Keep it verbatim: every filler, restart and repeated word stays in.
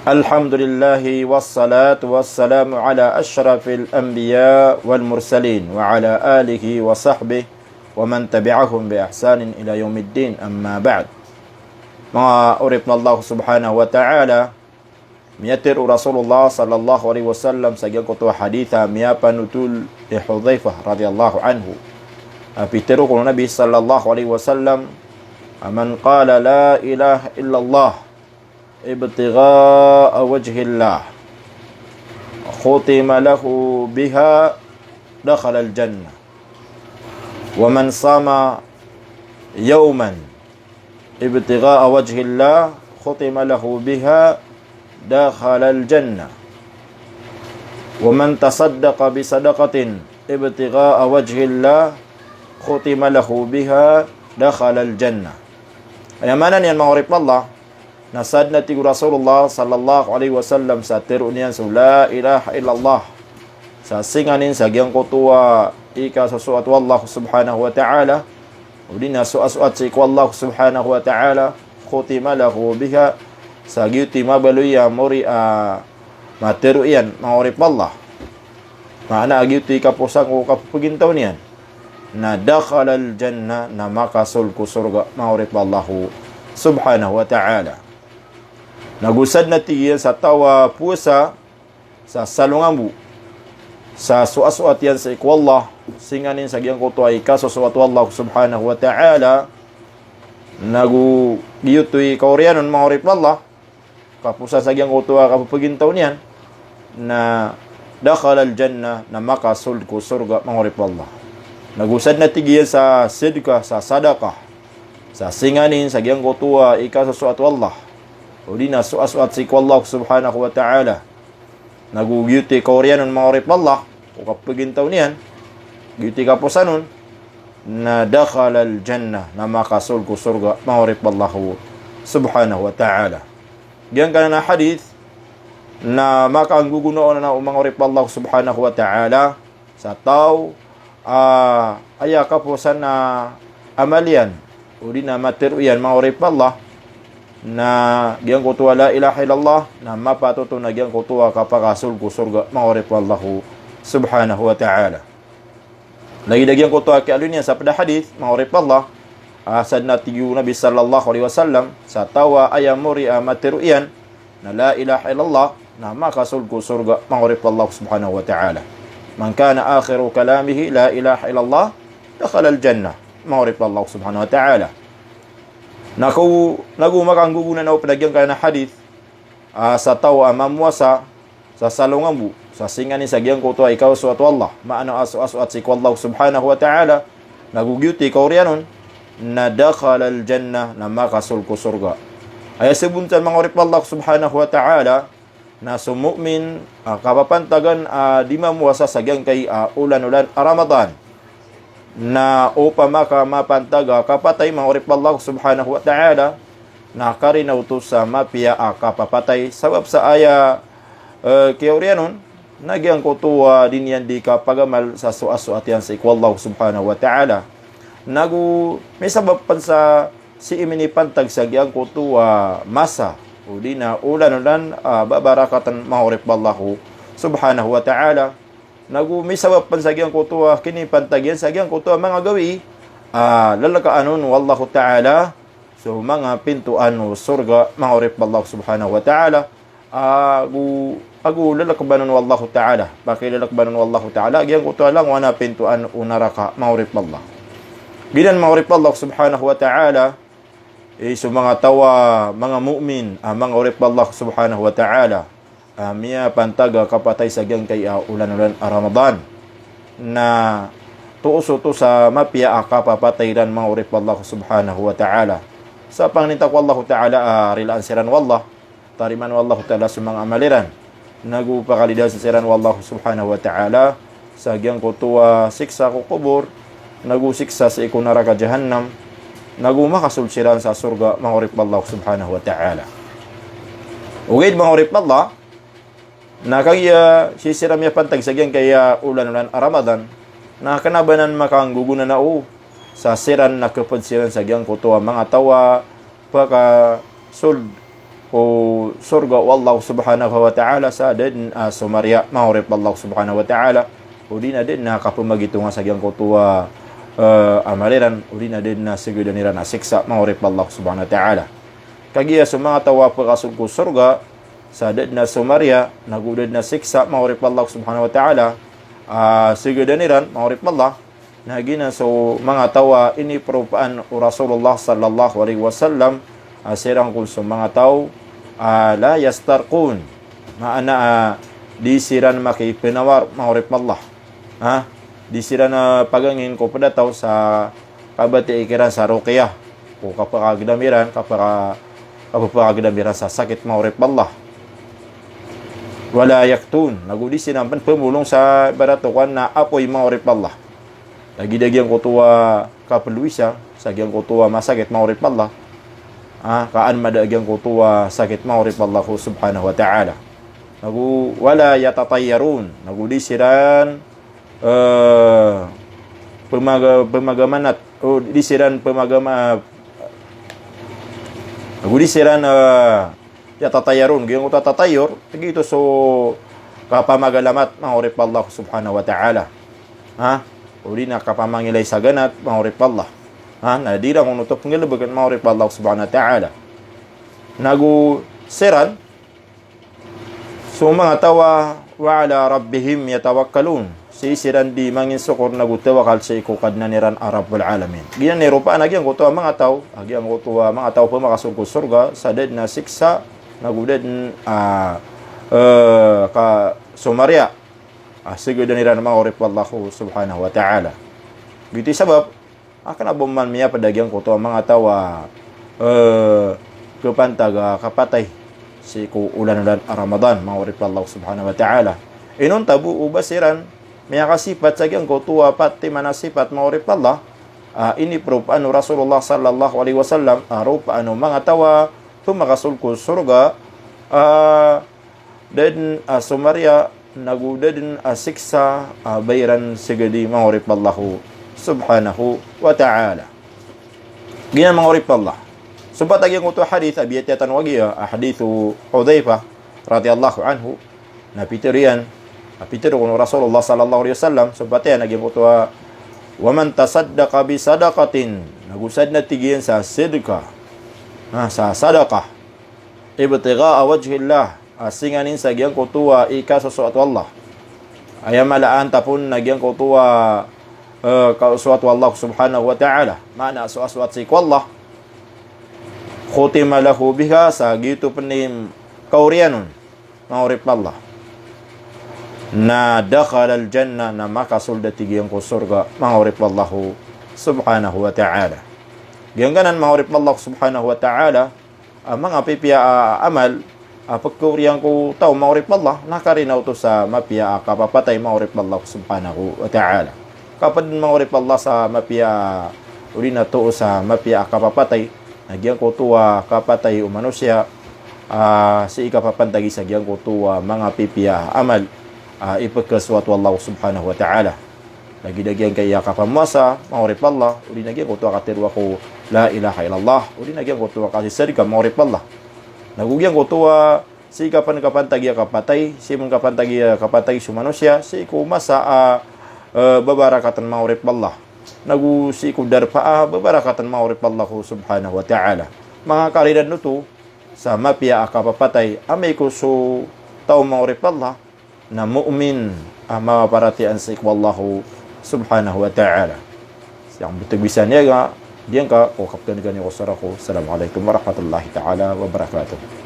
Alhamdulillah, wassalatu wassalamu ala ashrafil anbiya wal mursalin, wa ala alihi wa sahbihi wa man tabi'ahum bi ihsanin ila yawmiddin, amma ba'd. Manga oripn o Allah subhanahu wa ta'ala, miyatharo o Rasulullah sallallahu alaihi wasallam sa giyangkoto a hadith a miyapanothol i Hudhaifah radhiyallahu anhu. A pitharo o Nabi sallallahu alaihi wasallam, man qala la ilaha illallah ibtigha'a wajhillah, khutima lahu biha, dakhalal jannah. Wa man sama yawman ibtigha'a wajhillah, khutima lahu biha, dakhalal jannah. Wa man tasaddaqa bi sadaqatin ibtigha'a wajhillah, khutima lahu biha, dakhalal jannah. Aya maana niyan, manga oripn o Allah, na sadn a tig o Rasulullah sallallahu alaihi wasallam sa tharoon iyan so la ilaha illallah, sa singanin sa giyangkoto a ikasosoat o Allah subhanahu wa ta'ala, odi na soasoat sii ko Allah subhanahu wa ta'ala, khutima lahu biha, sa giyoto i mabaloy a mori a matharo iyan, manga oripn o Allah. Maana a giyoto i kaposan ko kapphagintaw niyan, na dakhalal jannah, na makasold ko sorga, manga oripn o Allah subhanahu wa ta'ala. Na go sadn a tig iyan sa taw a powasa sa salongan bo, sa soasoat iyan sii ko Allah, singanin sa giyangkoto a ikasosoat o Allah subhanahu wa ta'ala, na go giyoto i kaoriyan on, manga oripn o Allah, kaposan sa giyangkoto a kapphagintaw niyan, na dakhalal jannah, na makasold ko sorga, manga oripn o Allah. Na go sadn a tig iyan sa sadaqah, sa sadaqah, sa singanin sa giyangkoto a ikasosoat o Allah, odi na soasoat sii ko Allah subhanahu wa ta'ala, na go giyoto i kaoriyan on, manga oripn o Allah, ko kapphagintaw niyan, giyoto i kaposan on, na dakhalal jannah, na makasold ko sorga, manga oripn o Allah subhanahu wa ta'ala. Giyangkanan a hadith na makanggogonaan on, manga oripn o Allah subhanahu wa ta'ala, sa taw a aya kaposan a amal iyan, odi na matharo iyan, manga oripn o Allah, na giyangkoto a la ilaha illallah, na mapatot on a giyangkoto a kapakasold ko sorga, manga oripn o Allah subhanahu wa ta'ala. Lagid a giyangkoto a kiyaaloy niyan sa pd a hadith, manga oripn o Allah, a sadn a tig o Nabi sallallahu alaihi wasallam, sa taw a aya mori a matharo iyan na la ilaha illallah, na makasold ko sorga, manga oripn o Allah subhanahu wa ta'ala. Man kana akhiru kalamihi la ilaha illallah, dakhalal jannah, manga oripn o Allah subhanahu wa ta'ala. Na go, na go makanggogonaan on pd a giyangkanan a hadith, a sa taw a mamowasa sa salongan bo, sa singanin sa giyangkoto a ikasosoat o Allah, maana a soasoat sii ko Allah subhanahu wa ta'ala, na go giyoto i kaoriyan on, na dakhalal jannah, na makasold ko sorga. Aya sabot niyan, manga oripn o Allah subhanahu wa ta'ala, na so mu'min a kapapantagan a di mamowasa sa giyangkai a olan-olan a Ramadan, na opama ka mapantag a kapatay, manga oripn o Allah subhanahu wa ta'ala, na karina oto sa mapiya a kapapatay, sabap sa aya, eh, kiyaoriyan on, na giyangkoto a di niyan di kapagamal sa soasoat iyan sii ko Allah subhanahu wa ta'ala. Na go misabap pn sa sii minipantag sa giyangkoto a masa, odi na olan-olan a babarakatan, manga oripn o Allah subhanahu wa ta'ala. Na go misabap pn sa giyangkoto a kinipantag iyan sa giyangkoto a manga gawii a lalkaan on o Allahu ta'ala so manga pintoan o sorga, manga oripn o Allah subhanahu wa ta'ala. Ago, ago lalakban on o Allahu ta'ala, pakilalakban on o Allahu ta'ala giyangkoto a langowan a pintoan o naraka, manga oripn o Allah. Giyanan, manga oripn o Allah subhanahu wa ta'ala, i so manga taw a manga mu'min a, manga oripn o Allah subhanahu wa ta'ala, a miyapantag a kapatay sa giyangkai a olan-olan a Ramadan, na toos oto sa mapiya a kapapatay iran, manga oripn o Allah subhanahu wa ta'ala. Sa pangnin ta ko Allahu ta'ala a rilaan siran o Allah, tarimaan o Allahu ta'ala so manga amal iran, na go pakalidaan siran o Allah subhanahu wa ta'ala sa giyangkoto a siksa ko kobor, na go siksa sii ko naraka jahannam, na go makasold siran sa sorga, manga oripn o Allah subhanahu wa ta'ala. Ogaid, manga oripn o Allah, na kagiya sii siran miyapantag sa giyangkai a olan-olan a Ramadan, na kna ba nan makanggogonaan on sa siran na khapd siran sa giyangkoto a manga taw a pakasold sorga o Allah subhanahu wa ta'ala sa da dn a somariya, manga oripen o Allah subhanahu wa ta'ala, odi na da dn a kapemagitonga sa giyangkoto a, eh, amal iran, odi na da dn a segedan iran a siksa, manga oripen o Allah subhanahu wa ta'ala. Kagiya so manga taw a pekasold ko sorga sa da dn a somariya, nago da dn a siksa, manga oripen o Allah subhanahu wa ta'ala, a segedan iran, manga oripen o Allah, na giyanan so manga taw a iniperopaan o Rasulullah sallallahu alaihi wasallam, a siran kon so manga taw a la yastarqun. Maana a di siran makipenawar, manga oripen o Allah. Ha? Di siran, ah, pagangin ko ped a taw sa kabatiya kiran sa ruqyah, ko kapekagedam iran, kapeka-, kapepekagedam iran sa sakit, manga oripen o Allah. Wala yaktun, nago di siran pen pemolong sa ibarat o kowan na apoy, manga oripen o Allah. Lagid a giyangkoto a kapelowisa sa giyangkoto a masakit, manga oripen o Allah. Ah, kaan mada a giyangkoto a sakit, manga oripen o Allah subhanahu wa ta'ala. Nago wala yatatayyarun, nago di siran, eh, pemaga-, pemagamanat, o di siran pemagama-, nago di siran, eh, yatatayyarun, giyangkoto a tatayyur, tig iyan oto so kapamagalamat, manga oripen o Allah subhanahu wa ta'ala. Ha? Odi na kapamangilay sa ganat, manga oripen o Allah. Ha? Na di iran kon oto penggalebeken, manga oripen o Allah subhanahu wa ta'ala. Nago siran so manga taw a wa ala rabbihim yatawakkalun. Sii siran di manginsokor nago tawakal sii ko Kadnan iran a Rabbul Alamin. Giyanan i ropaan a giyangkoto a manga taw, a giyangkoto a manga taw a pemakasold ko sorga sa da dn a siksa, nago da dn a, eh, ka somariya, a segedan iran, manga oripen o Allah subhanahu wa ta'ala. Giyoto i sabap a kena bo man miyaped a giyangkoto a manga taw a, eh, kepantag a kapatay sii ko olan-olan a Ramadan, manga oripen o Allah subhanahu wa ta'ala. Inonta bo o ba siran miyakasipat sa giyangkoto a pat timan a sipat, manga oripen o Allah, a iniperopaan o Rasulullah sallallahu alaihi wasallam a ropaan o manga taw a pemakasold ko sorga, a da dn a somariya, nago da dn a siksa a ba iran segedi, manga oripen o Allah subhanahu wa ta'ala. Giyanan, manga oripen o Allah. Sompat a giyangkoto a hadith a biyatiya tano a giya, a hadith o Hudhaifah radhiyallahu anhu, na pitero iyan, a pitero kon o Rasulullah sallallahu alaihi wasallam, sompat iyan a giyangkoto a, "Wa man tasaddaqa bi sadaqatin," nago sadn a tig iyan sa sedka, na sa sadaqah, "ibtigha'a wajhillah," a singanin sa giyangkoto a ikasosoat o Allah. Aya mala a antap on na giyangkoto a, eh, kasosoat o Allah subhanahu wa ta'ala. Maana a soasoat sii ko Allah. Khutima lahu biha, sa giyoto pen i kaoriyan on, manga oripen o Allah. Na dakhalal jannah, na makasold a tig iyan ko sorga, manga oripen o Allah subhanahu wa ta'ala. Giyangkanan, manga oripen o Allah subhanahu wa ta'ala, a manga pipiya a amal a pekaoriyan ko taw, manga oripen o Allah, na karina oto sa mapiya a kapapatay, manga oripen o Allah subhanahu wa ta'ala. Kaped, manga oripen o Allah, sa mapiya, odi na too sa mapiya a kapapatay, na giyangkoto a kapatay o manosiya, a, sii kapapantagi sa giyangkoto a manga pipiya a amal a ipekesoat o Allah subhanahu wa ta'ala. Lagid a giyangkaya kapamowasa, manga oripen o Allah, odi na giyangkoto a kateroa ko la ilaha illallah, odi na giyangkoto a kasisadka, manga oripen o Allah. Nago giyangkoto a sii kapen-, kapantagi a kapatay, sii pen kapantagi a kapatay so manosiya, sii ko masa a, eh, babarakaten, manga oripen o Allah. Nago sii ko darpa a babarakaten, manga oripen o Allah subhanahu wa ta'ala. Manga karina oto sa mapiya a kapapatay, amay ko so taw, manga oripen o Allah, na mu'min a maparatiyaya sii ko Allah subhanahu wa ta'ala. Sii ko beteg bisan iyan ka, diyan ka ko kapkan kani ko sara ko. Assalamu alaikum warahmatullahi ta'ala wabarakatuh.